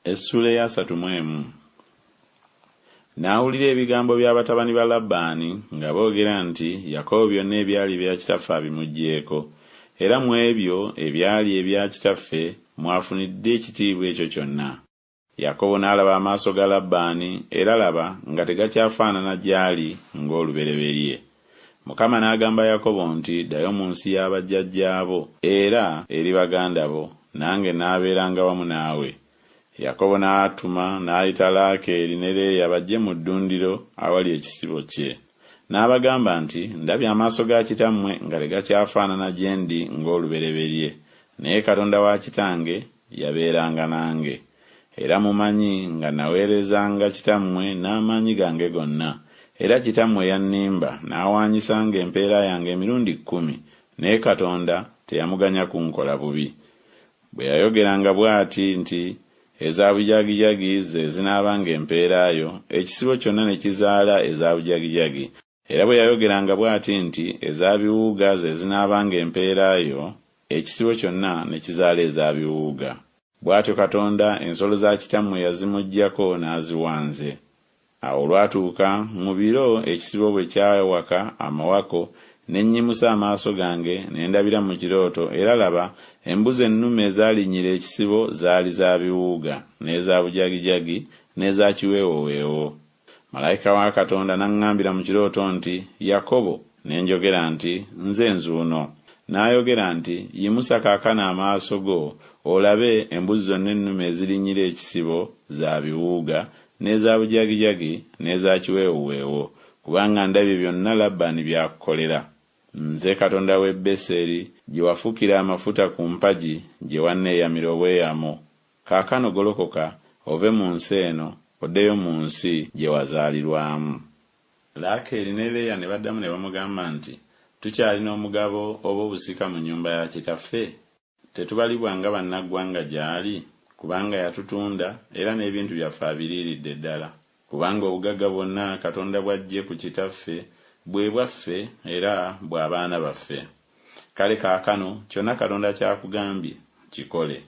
Essuula ey'asatu mu emu. N'awulira ebigambo bya batabani ba Labbaani nga boogera nti Yakobo byonna ebyali ebya kitaffe abimuggyeeko, era mu ebyo ebyali ebya kitaffe mw'afunidde ekitiibwa ekyo kyonna. Yakobo n'alaba amaaso ga Labbaani, era laba, nga tegakyafaanana gy'ali ng'olubereberye. Mukama n'agamba Yakobo nti Ddayo mu nsi ya bajjajjaabo era eri baganda bo, nange naabeeranga wamu naawe. Yakobo n'atuma n'ayita Laakeeri ne Leeya bajje mu ddundiro awali ekisibo kye. N'abagamba nti, Ndabye amaaso ga kitammwe nga tegakyafaanana gye ndi ng'olubereberye, naye Katonda wa kitange yabeeranga nange. Era mumanyi nga naweerezanga kitammwe n'amaanyi gange gonna, era kitammwe yannimba n'awaanyisanga empeera yange emirundi kkumi, naye Katonda teyamuganya kunkola bubi. Bwe yayogeranga bw'ati nti, Eza bujagijagi ze zinaabanga empeera yo, ekisibo kyonna ne kizaala eza bujagijagi, Era bwe yayogeranga bw'ati nti, Eza biwuuga ze zinaabanga empeera yo, ekisibo kyonna ne kizaala eza biwuuga. Bw'atyo Katonda ensolo za kitammwe yazimuggyako n'aziwa nze. Awo olwatuuka, mu biro ekisibo bwe kyawaka amawako, ne nnyimusa amaaso gange, ne ndabira mu kirooto, era laba, embuzi ennume ezaalinnyira ekisibo zaali za biwuuga, n'eza bujagijagi, n'eza kiweewoweewo. Malayika wa Katonda n'aŋŋambira mu kirooto nti, Yakobo! Ne njogera nti, Nze nzuuno. N'ayogera nti, Yimusa kaakano amaaso go, olabe, embuzi zonna ennume ezirinnyira ekisibo za biwuuga, n'eza bujagijagi, n'eza kiweewuweewo, kubanga ndabye byonna Labbaani by'akukolera. Nze Katonda w'e Beseri, gye wafukira amafuta ku mpagi, gye wanneeyamira obweyamo. Kaakano golokoka, ove mu nsi eno, oddeyo mu nsi gye wazaalirwamu. Laakeeri ne Leeya ne baddamu ne bamugamba nti, Tukyalina omugabo oba obusika mu nnyumba ya kitaffe? Tetubalibwa nga bannaggwanga gy'ali? Kubanga yatutunda, era n'ebintu byaffe abiriiridde ddala. Kubanga obugagga bwonna Katonda bw'aggye ku kitaffe bwe bwaffe era bwa baana baffe. Kale kaakano kyonna Katonda ky'akugambye, kikole.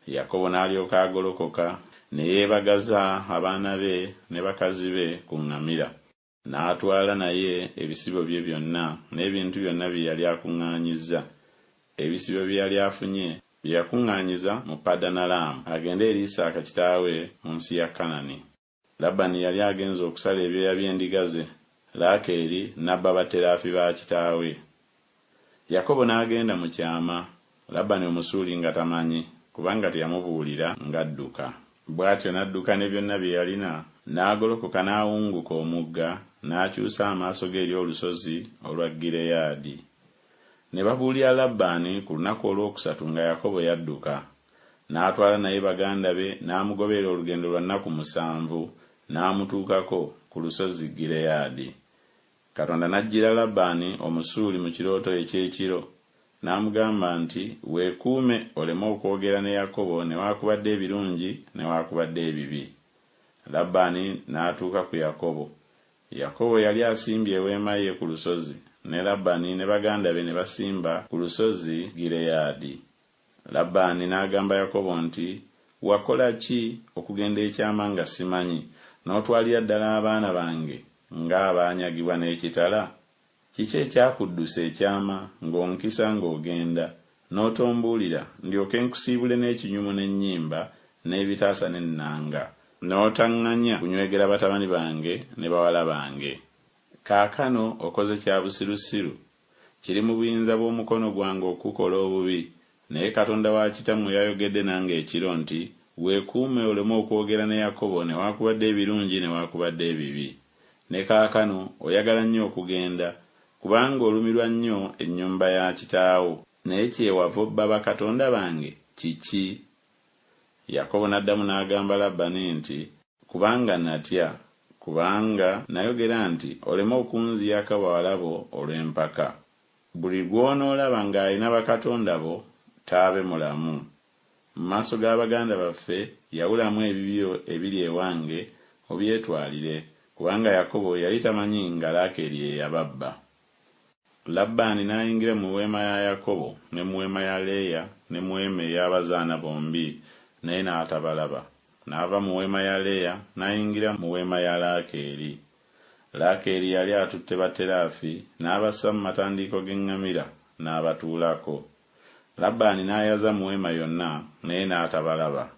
Yakobo n'alyoka agolokoka, ne yeebagaza abaana be ne bakazi be ku ŋŋamira. N'atwala naye ebisibo bye byonna n'ebintu byonna bye yali akuŋŋaanyizza, ebisibo bye yali afunye, bye yakuŋŋaanyiza mu Padanalaamu, agende eri Isaaka kitaawe mu nsi ya Kanani. Labani yali agenze okusala ebyoya by'endiga ze, Laakeeri n'abba batteraafi ba kitaawe. Yakobo n'agenda mu kyama, Labani Omusuuli nga tamanyi, kubanga teyamubuulira ng'adduka. Bw'atyo n'adduka ne byonna bye yalina, n'agolokoka n'awunguka omugga, n'akyusa amaaso ge eri olusozi olwa Gireyaadi. Ne babuulira Labbaani ku lunaku olwokusatu nga Yakobo yadduka. N'atwala naye baganda be n'amugoberera olugendo lwa nnaku musanvu, n'amutuukako ku lusozi Gireyaadi. Katonda n'ajjira Labbaani Omusuuli mu kirooto eky'ekiro, n'amugamba nti, Weekuume oleme okwogera ne Yakobo newaakubadde ebirungi newaakubadde ebibi. Labbaani n'atuuka ku Yakobo. Yakobo yali asimbye eweema ye ku lusozi, ne Labani ne baganda be ne basimba ku lusozi Gireyaadi. Labbaani n'agamba Yakobo nti, Wakola ki okugenda ekyama nga simanyi, n'otwalira ddala abaana bange ng'abaanyagibwa n'ekitala? Kiki ekyakuddusa ekyama ng'onkisa ng'ogenda, n'otombuulira, ndyoke nkusiibule n'ekinyumu n'ennyimba n'ebitaasa n'ennanga, n'otaŋŋanya kunywegera batabani bange ne bawala bange? Kaakano okoze kya busirusiru, kiri mu buyinza bw'omukono gwange okukukola obubi, naye Katonda wa kitammwe yayogedde nange ekiro nti Weekuume oleme okwogera ne Yakobo newakubadde ebirungi newakubadde ebibi. Ne kaakano oyagala nnyo okugenda, kubanga olumirwa nnyo ennyumba ya kitaawo, naye kyewava obba bakatonda bange kiki? Yakobo n'addamu n'agamba Labani nti Kubanga natya, kubanga nayogera nti Oleme okunziyako bawala bo olw'empaka. Buli gw'onoolaba ng'alina bakatonda bo, taabe mulamu. Mu maaso ga baganda baffe yawulamu ebibyo ebiri ewange obyetwalire, kubanga Yakobo yali tamanyi nga Laakeeri ye yababba. Labbaani n'ayingira mu weema ya Yakobo ne mu weema ya Leeya ne mu weema ey'abazaana bombi, naye n'atabalaba. n'ava mu weema ya Leeya n'ayingira mu weema ya Laakeeri. Laakeeri yali atutte baterafi n'abassa mu matandiiko g'eŋŋamira n'abatuulako. Labbaani n'ayaza mu weema yonna, naye n'atabalaba.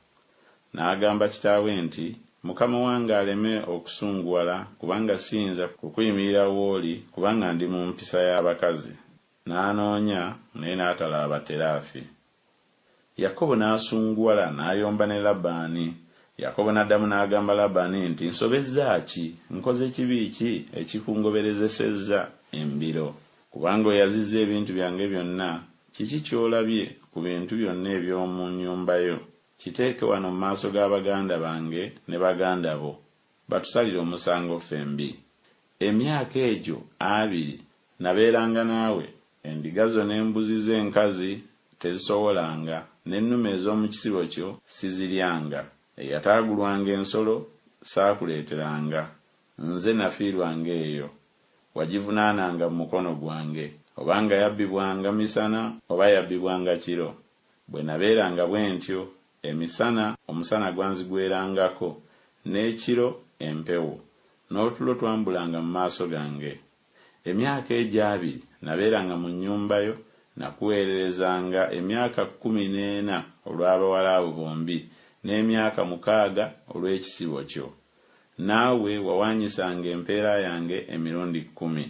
N'agamba kitaawe nti, Mukama wange aleme okusunguwala kubanga siyinza kukuyimirira w'oli kubanga ndi mu mpisa y'abakazi. N'anoonya, naye n'atalaba baterafi. Yakobo n'asunguwala n'ayomba ne Labbaani. Yakobo n'addamu n'agamba Labbaani nti, Nsobezza ki? Nkoze kibi ki ekikungoberezesezza embiro? Kubanga oyazizza ebintu byange byonna, kiki ky'olabye ku bintu byonna eby'omu nnyumba yo? Kiteeke wano mu maaso ga baganda bange ne baganda bo, batusalire omusango ffembi. Emyaka egyo abiri nabeeranga naawe, endiga zo n'embuzi zo enkazi tezisowolanga, n'ennume ez'omu kisibo kyo siziryanga. Eyataagulwanga ensolo saakuleeteranga, nze nafiirwanga eyo, wagivunaananga mu mukono gwange, oba nga yabbibwanga misana oba yabbibwanga kiro. Bwe nabeeranga bwe ntyo, emisana omusana gwanzigwerangako, n'ekiro empewo, n'otulo twambulanga mu maaso gange. Emyaka egyo abiri nabeeranga mu nnyumba yo, nakuweererezanga emyaka 14 olw'abawala abo bombi, n'emyaka mukaaga olw'ekisibo kyo. Naawe wawaanyisanga empeera yange emirundi kkumi.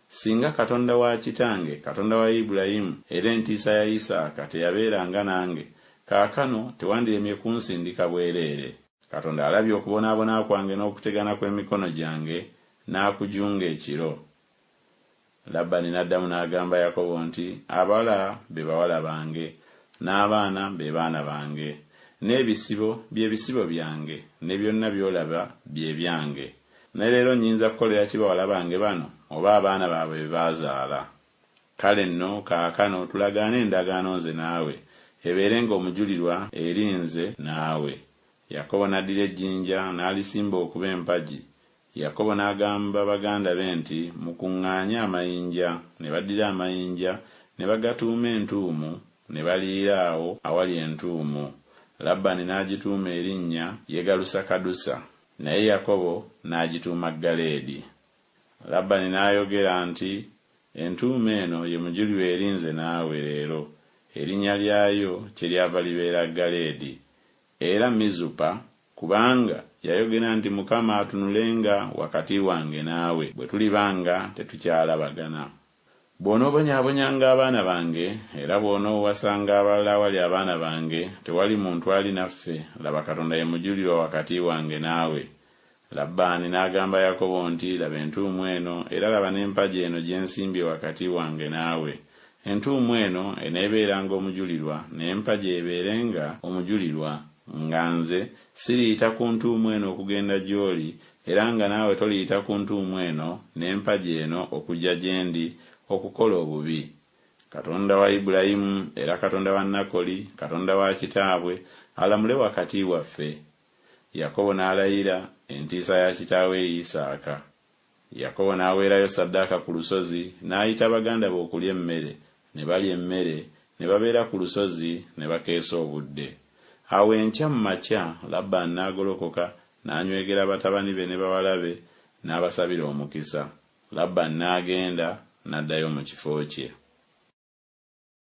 Singa Katonda wa kitange, Katonda wa Ibulayimu, era entiisa ya Isaaka teyabeeranga nange, kaakano tewandiremye kunsindika bwereere. Katonda alabye okubonaabona kwange n'okutegana kw'emikono gyange, n'akujunga ekiro. Labbaani n'addamu n'agamba Yakobo nti, Abawala be bawala bange, n'abaana be baana bange, n'ebisibo bye bisibo byange, ne byonna by'olaba bye byange. Ne leero nnyinza kukolera ki bawala bange bano, oba abaana baabwe be baazaala? Kale nno kaakano tulagaane endagaano nze naawe, ebeerenga omujulirwa eri nze naawe. Yakobo n'addira ejjinja n'alisimba okuba empagi. Yakobo n'agamba baganda be nti, Mukuŋŋaanye amayinja. Ne baddira amayinja ne bagatuuma entuumu, ne baliira awo awali entuumu. Labbaani n'agituuma erinnya Yegalusakadusa, naye Yakobo n'agituuma Galeedi. Labbaani n'ayogera nti, Entuumu eno ye mujulirwa eri nze naawe leero. Erinnya lyayo kyeryava libeera Galeedi. Era Mizupa, kubanga yayogera nti Mukama atunulenga wakati wange naawe, bwe tuliba nga tetukyalabagana. Bw'onoobonyaabonyanga abaana bange, era bw'onoowasanga abalala awali abaana bange, tewali muntu ali naffe, laba Katonda ye mujulirwa wakati wange naawe. Labbaani n'agamba Yakobo nti, Laba entuumu eno, era laba n'empagi eno gye nsimbye wakati wange naawe. Entuumu eno eneebeeranga omujulirwa, n'empagi ebeerenga omujulirwa, nga nze siriyita ku ntuumu eno okugenda gy'oli, era nga naawe toliyita ku ntuumu eno n'empagi eno okujja gye ndi okukola obubi. Katonda wa Ibulayimu era Katonda wa Nakoli, Katonda wa kitaabwe, alamule wakati waffe. Yakobo n'alayira entiisa ya kitaawe Isaaka. Yakobo n'aweerayo ssaddaaka ku lusozi, n'ayita baganda be okulya emmere, ne balya emmere, ne babeera ku lusozi ne bakeesa obudde. Awo enkya mu makya Labbaani n'agolokoka, n'anywegera batabani be ne bawala be, n'abasabira omukisa. Labbaani n'agenda, n'addayo mu kifo kye.